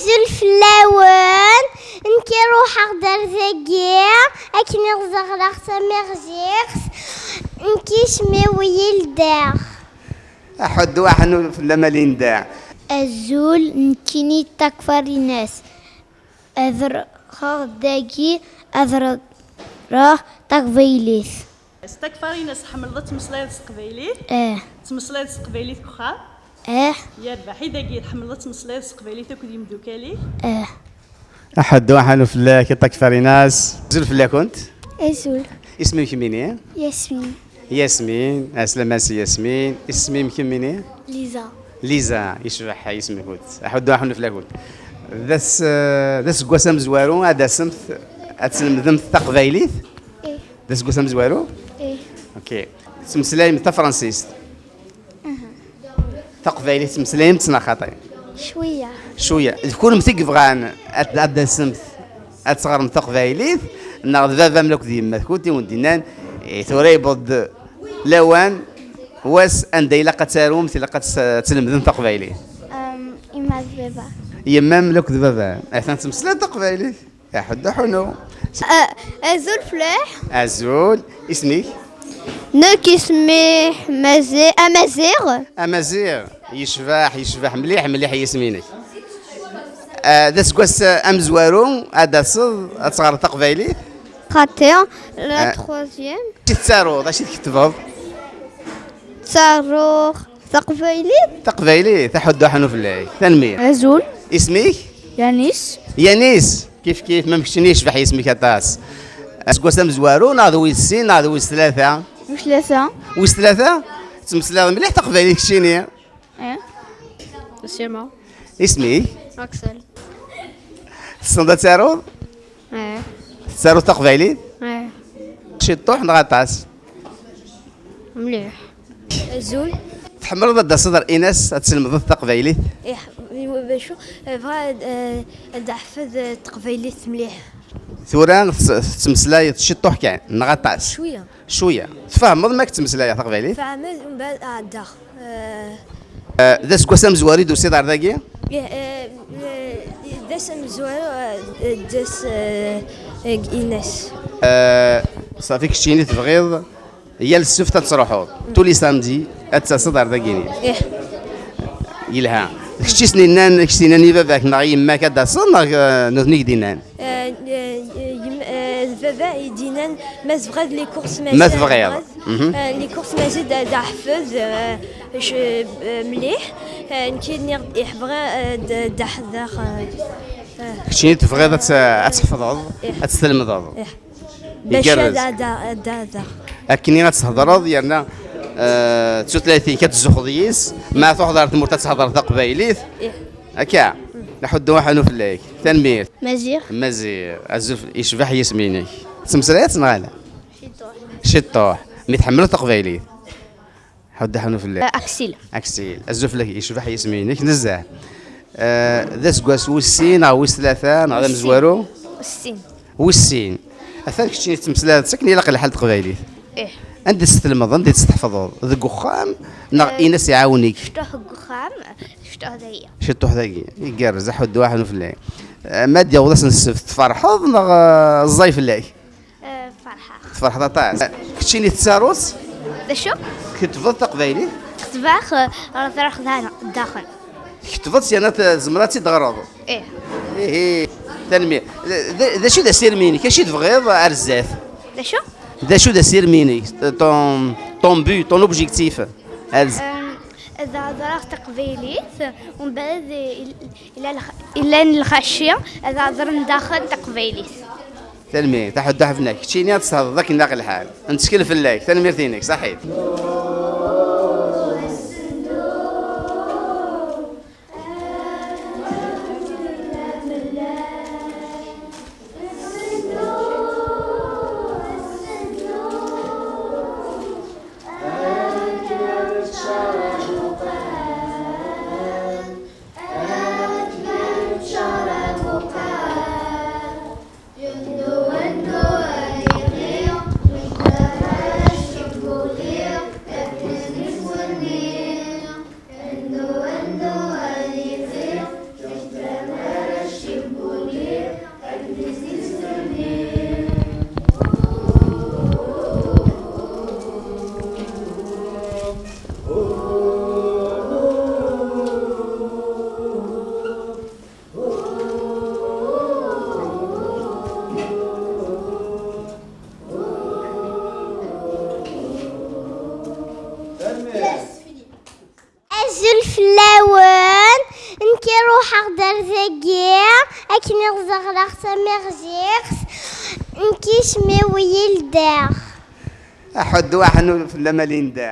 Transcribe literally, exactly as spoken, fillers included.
Azul fell-awen, nekk ruḥeɣ-d ar dagi akken ad ẓeɣreɣ tamaziɣt, nekk isem-iw Yildeɣ. Aḥuddu aḥnu fell-am a Linda. Azul, nekkini d Takfarinas. Ad ruḥeɣ dagi ad ɣreɣ taqbaylit. S Takfarinas, tḥemmleḍ ad tmeslayeḍ s teqbaylit? Eh. Tmeslayeḍ s teqbaylit deg uxxam? Eh. Yerbeḥ, i dagi tḥemmleḍ ad tmeslayeḍ s teqbaylit akked yimdukal-ik? Eh. Aḥuddu aḥanu fell-ak a Takfarinas. Azul fell-akent. Azul. Isem-im kemmini? Yasmin. Yasmin, aslama si Yasmin. Isem-im kemmini? Liza. Liza, yecbeḥ yisem-nkent. Aḥuddu aḥunu fell-akent. D as-, d aseggas amezwaru ad d-tasemt ad tlemdemt taqbaylit? Ih. D aseggas amezwaru? Ih. Ok. Tettmeslayemt tafransist? Aha. Taqbaylit tettmeslayemt-tt neɣ xaṭi? Cwiya. Cwiya. D kunemti i yebɣan ad, ad d-tasemt ad teɣremt taqbaylit, neɣ d baba-m akked yemma-tkent i wen-d-innan, "Eh, tura yewweḍ-d lawan, wass anda ilaq ad tarumt, ilaq ad tes-, ad tlemdemt taqbaylit"? Em, yemma d baba. Yemma-m akked baba, atan ttmeslayeḍ taqbaylit. Aḥuddu aḥunu. A-, azul fell-ak. Azul. Isem-ik? Nekk isem-iw Mazi-, Amaziɣ. Amaziɣ. Yecbeḥ, yecbeḥ mliḥ, mliḥ yisem-inek. Ah, d aseggas, ah, amezwaru, ad d-taseḍ, ad teɣreḍ taqbaylit? Xaṭi, la Ah. troisième. Acu tettaruḍ, acu tkettbeḍ? Ttaruɣ taqbaylit. Taqbaylit, aḥuddu aḥunu fell-ak. Tanemmirt. Azul. Isem-ik? Yanis. Yanis, kif kif, ma keččini yecbeḥ yisem-ik aṭas. Aseggas amezwaru, neɣ d wis sin, neɣ d wis tlata? Wis tlata. Wis tlata? Tettmeslayeḍ mliḥ taqbaylit keččini? Eh. Sima. Isem-ik? Axel. Tessneḍ ad taruḍ? Eh. Tettaruḍ taqbaylit? Eh. Ciṭṭuḥ neɣ aṭas? Mliḥ. Azul. Tḥemmleḍ ad d-taseḍ ar Inas ad tlemdeḍ taqbaylit? Ih, bacu, eh, bɣiɣ ad, eh, ad aḥfeḍ, eh, taqbaylit mliḥ. Tura tett-, tettmeslayeḍ ciṭṭuḥ kan, neɣ aṭas? Cwiya. Cwiya. Tfehmeḍ ma k-ttmeslayeɣ taqbaylit? Fehmeɣ, mbeɛd ɛeddaɣ. Eh, Eh, d aseggas amezwaru i d-tusiḍ ar dagi? Eh, eh, eh, d ass amezwaru, eh, d ass, eh, eh, Inas. Eh, ṣafi, keččini tebɣiḍ yal ssebt ad truḥeḍ, tous les samedis, ad d-taseḍ ar dagi-ni? Ih. Yelha. Kečč i sen-innan, kečč i s-innan i baba-k neɣ i yemma-k ad d-taseḍ, neɣ, eh, nutni i k-d-innan? Eh, eh, yem-, eh, d baba i d-innan ma tebɣiḍ les courses, ma tebɣiḍ. Mhm. Eh, les courses mazal d, d aḥfeḍ, eh, je, eh, mliḥ. Eh, nekk nniɣ-d, eh, bɣiɣ, eh, d, d aḥdax, eh, eh. Keččini tebɣiḍ ad t-, ad tḥefḍeḍ, Ih. Ad tlemdeḍ. Ih. Bac Igerrez. Ad, ad, ad, ad, Akken i ad thedreḍ yerna, eh, d tutlayt-ik ad tzuxxeḍ yis, ma truḥeḍ ɣer tmurt ad thedreḍ taqbaylit. Ih. Akka, aḥuddu aḥunu fell-ak. Tanemmirt. Maziɣ. Maziɣ. Azul f-, yecbeḥ yisem-inek. Tettmeslayeḍ neɣ ala? Ciṭṭuḥ. Ciṭṭuḥ. Mi tḥemmleḍ taqbaylit? Ḥuddu aḥunu fell-ak. Eh, Aksil. Aksil. Azul fell-ak, yecbeḥ yisem-inek nezzeh. Eh, d aseggas wis sin neɣ wis tlata neɣ d Wis sin. Amezwaru? Wis sin. Wis sin. Atan keččini tettmeslayeḍ-tt akken ilaq lḥal teqbaylit. Ih. Anda i tt-tlemdeḍ, anda i tt-tḥefḍeḍ? Deg uxxam neɣ Eh, Inas iɛawen-ik? Ciṭṭuḥ deg uxxam, ciṭṭuḥ dagi. Ciṭṭuḥ dagi. Igerrez, aḥuddu aḥunu fell-ak. Eh, ma d-yaweḍ ass n ssebt, tferḥeḍ neɣ, eh, ẓẓay fell-ak? Eh, ferḥeɣ. Tferḥeḍ aṭas. Keččini tettaruḍ? D acu? Tkettbeḍ taqbaylit? Ketbeɣ, eh, ɣer ḍrax daxel. Tkettbeḍ-tt yerna tzemreḍ ad tt-id-teɣreḍ? Ih. Ihi, tanemmirt. D, d acu i d asirem-inek? Acu i tebɣiḍ ar zdat? D acu? D acu d asirem-inek? Ton, ton but, ton objectif? Ar z-, Em, ad hedreɣ taqbaylit, umbeɛd il-, ila lx-, ilan lxaci ad hedren daxel taqbaylit. Tanemmirt, aḥuddu aḥunu fell-ak. Keččini ad tessehdeḍ akken ilaq lḥal. Nettkel fell-ak. Tanemmirt-inek, ṣaḥit. Azul fell-awen. Nekk ruḥeɣ-d ar dagi akken ad ẓeɣleɣ tamiɣziɣt. Nekk isem-iw Yilda. Aḥuddu aḥnu fell-am a Linda.